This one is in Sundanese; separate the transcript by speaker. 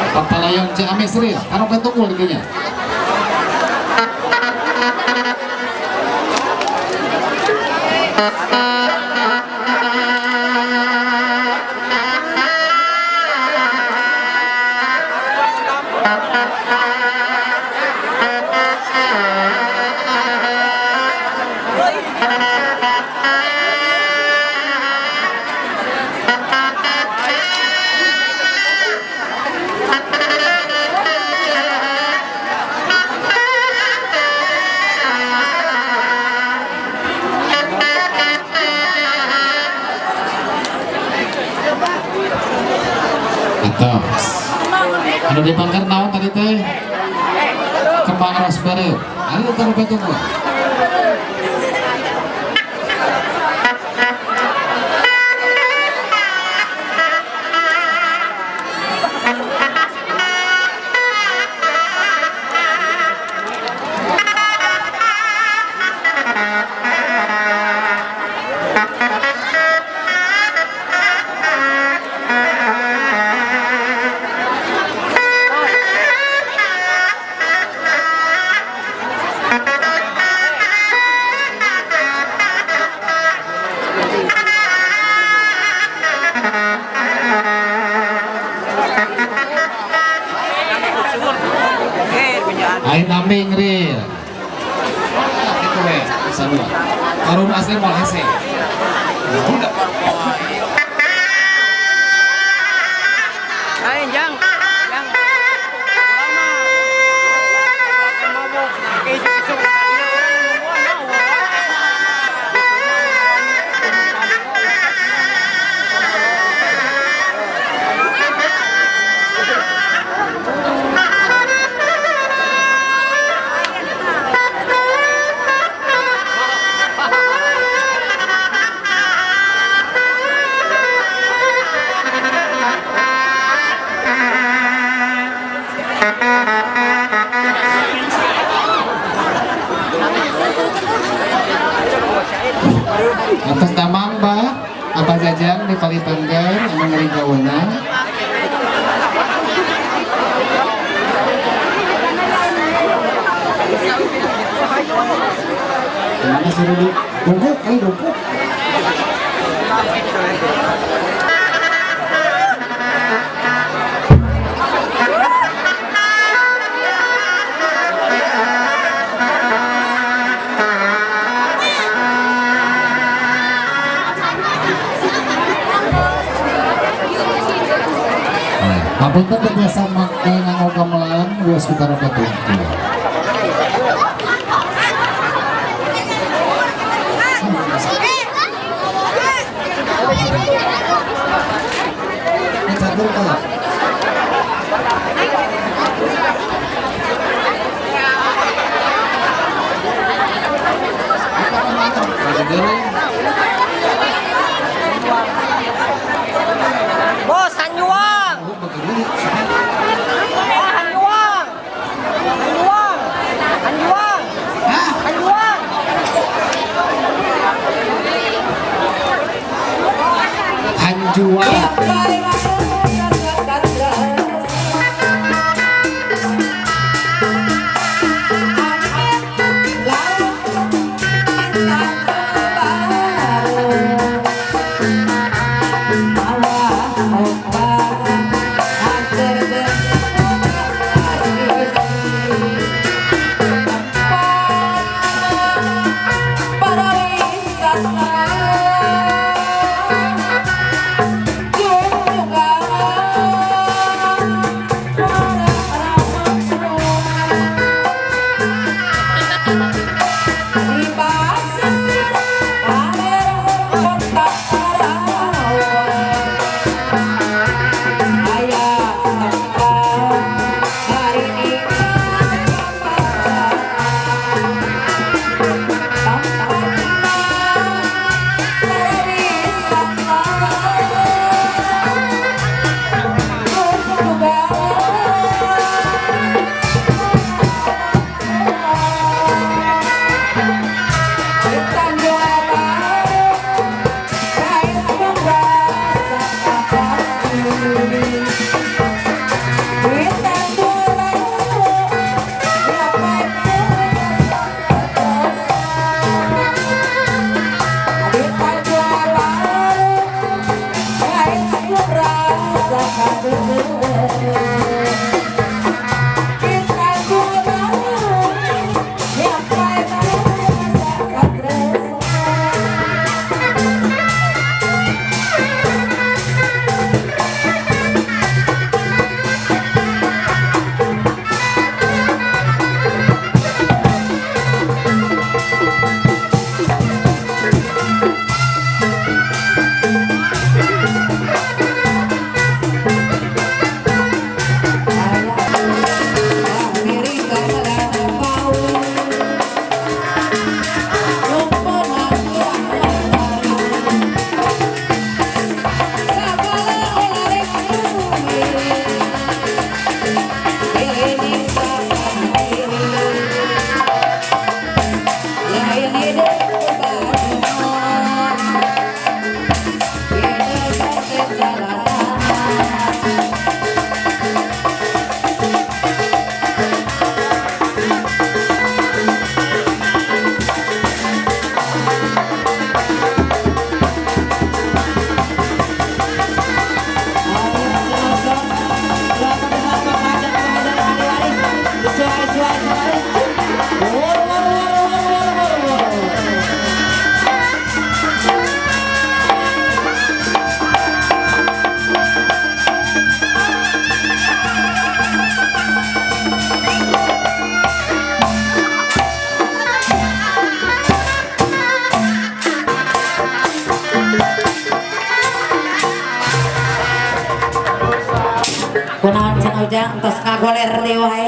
Speaker 1: Papalayon Ciamis real, karompet tunggul intinya. Anu dipangker naon tadi teh? Kembang raspberry. Anu taruh tunggu. Ain ambing real. Itu we, sarua. Karun asli moal hese.
Speaker 2: Lain jang, jang. Lama. Mabok, isuk-isuk.
Speaker 1: Atas damang bah, Abah Jajang di Palipangger, emang ngeri jauhnya. Gimana sih Rudi? Dungkuk, kali dungkuk. Hapunten teu biasa make nganggo gamelan geus kita roket tungkul. Ini catur kalau.
Speaker 2: Bos Hanjuang. Oh, Hanjuang. Hanjuang. Hanjuang. Hanjuang.
Speaker 1: Hanjuang.
Speaker 3: Para wisata. Ujang tos ngagoler deui wae.